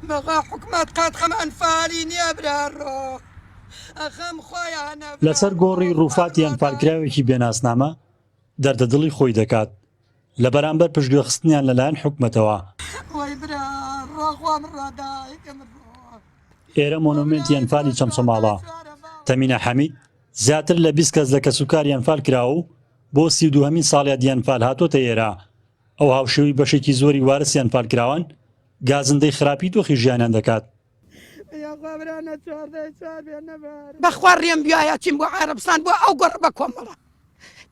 بەخوا حکومەت قەت خەم ئەنفالی نییە برا ڕۆ ئەخەم خۆیانە برا لەسەر ڕۆ گۆڕی خوا ڕووفاتی ڕۆ ئەنفالکراوێکی بێناسنامە دەردە دڵی خۆی دەکات لە بەرامبەر پشتگوێخستنیان لەلایەن حکومەتەوە. وەی برا ڕۆ خوا من ڕۆ دایکم ڕۆ. ئێرە مۆنۆمێنتی ئەنفالی چەمچەماڵە. تەمینە حەمید، زیاتر لە 20 کەس لە کەسوکاری ئەنفال کراوە و بۆ 32هەمین ساڵیادی ئەنفال هاتۆتە ئێرە. ئەو هاوشێوەی بەشێکی زۆری وارسی ئەنفالکراوان، گازندەی خراپی دۆخی ژیانیان دەکات. بەخوا ڕێم بیایە چیم بۆ عەرەبستان بۆ ئەو گۆڕە بە کۆمەڵە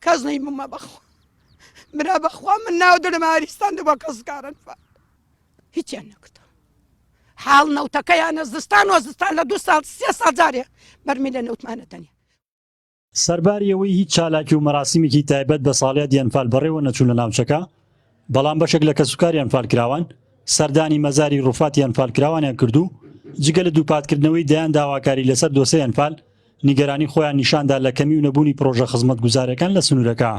کەس نەیبوومە بەخوا برا بەخوا من ناو دلم ئاریستان بۆ کەسکارن هیچیان نەکردو حاڵ نەوتەکەیانە زستان و زستان لە دو ساڵ سێ ساڵ جارێ بەرمی لە نەوتمانە دەنێ. سەرباری ئەوەی هیچ چالاکی و مەراسیمێکی تایبەت بە ساڵیادی ئەنفال بەڕێوە نەچوون لە ناوچەکە، بەڵام بەشێک لە کەسوکاری ئەنفالکراوان سەردانی مەزاری ڕوفاتی ئەنفالکراوانیان کرد و جگە لە دووپاتکردنەوەی دەیان داواکاری لەسەر دۆسێی ئەنفال، نیگەرانی خۆیان نیشاندا لە کەمی و نەبوونی پڕۆژە خزمەتگوزارییەکان لە سنوورەکە.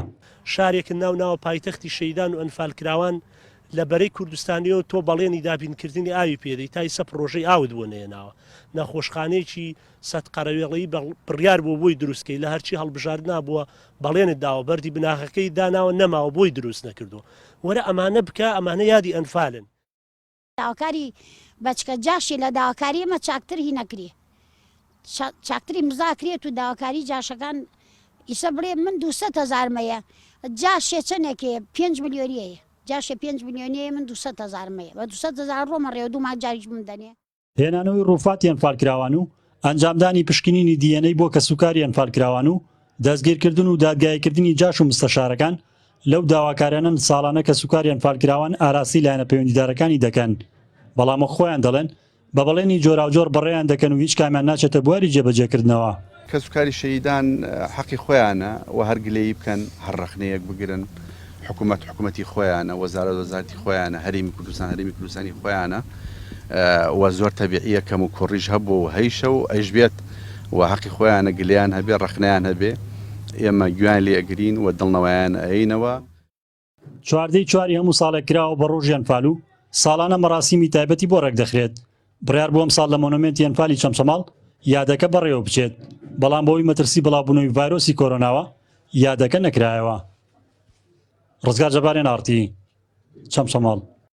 شارێکت ناو ناوە پایتەختی شەهیدان و ئەنفالکراوان، لە بەرەی کوردستانیەوە تۆ بەڵێنی دابینکردنی ئاوی پێدەی تا ئیسە پڕۆژەی ئاوت بۆ نەهێناوە، نەخۆشخانەیەکی سەت قەرەوێڵەیی بڕیار بووە بۆی دروست کەی لە هەرچی هەڵبژاردنا بووە بەڵێنت داوە بەردی بناغەکەی داناوە نەماوە بۆی دروست نەکردووە وەرە ئەمانە بکە ئەمانە یادی ئەنفالن. داواکاری بەچکە جاشی لە داواکاری ئێمە چاکتر هی نەکرێ چاکتری مزا کرێت و داواکاری جاشەکان ئیسە بڵێ من دوسەد هەزارمەیە جاشێ چەنێکەیە پێنج ملیۆنیەیە جاشێ پێنج ملیۆنیەیە من دوسەد هەزارمەیە بە دوسەد هەزار ڕۆمە ڕێوە دوو مانگ جاریش بمدەنێ. هێنانەوەی ڕووفاتی ئەنفالکراوان و ئەنجامدانی پشکنینی DNA بۆ کەسوکاری ئەنفالکراوان و دەستگیرکردن و دادگاییکردنی جاش و مستەشارەکان لەو داواکاریانەن ساڵانە کەسوکاری ئەنفالکراوان ئاراستەی لایەنە پەیوەندیدارەکانی دەکەن، بەڵام وەک خۆیان دەڵێن بە بەڵێنی جۆراوجۆر بەڕێیان دەکەن و هیچ کامیان ناچێتە بواری جێبەجێکردنەوە. کەسوکاری شەهیدان حەقی خۆیانە و هەر گلەیی بکەن، هەر ڕەخنەیەک بگرن، حکومەت حکومەتی خۆیانە، وەزارەت وەزارەتی خۆیانە، هەرێمی کوردستان هەرێمی کوردستانی خۆیانە و زۆر تەبیعیە کەم و کوڕیش هەبووە و هەیشە و ئەیش بێت و حەقی خۆیانە گلەیان هەبێ ڕەخنەیان هەبێ ئێمە گوێیان لێ ئەگرین و دڵنەوایان ئەیەینەوە. چواردەی چواری هەموو ساڵێک کراوە بە ڕۆژی ئەنفال و ساڵانە مەراسیمی تایبەتی بۆ ڕێکدەخرێت، بڕیار بوو ئەمساڵ لە مۆنۆمێنتی ئەنفالی چەمچەماڵ یادەکە بەڕێوە بچێت، بەڵام بەهۆی مەترسی بڵاوبوونەوەی ڤایرۆسی کۆرۆناوە یادەکە نەکرایەوە. ڕزگار جەبار، ئێن ئاڕ تی، چەمچەماڵ.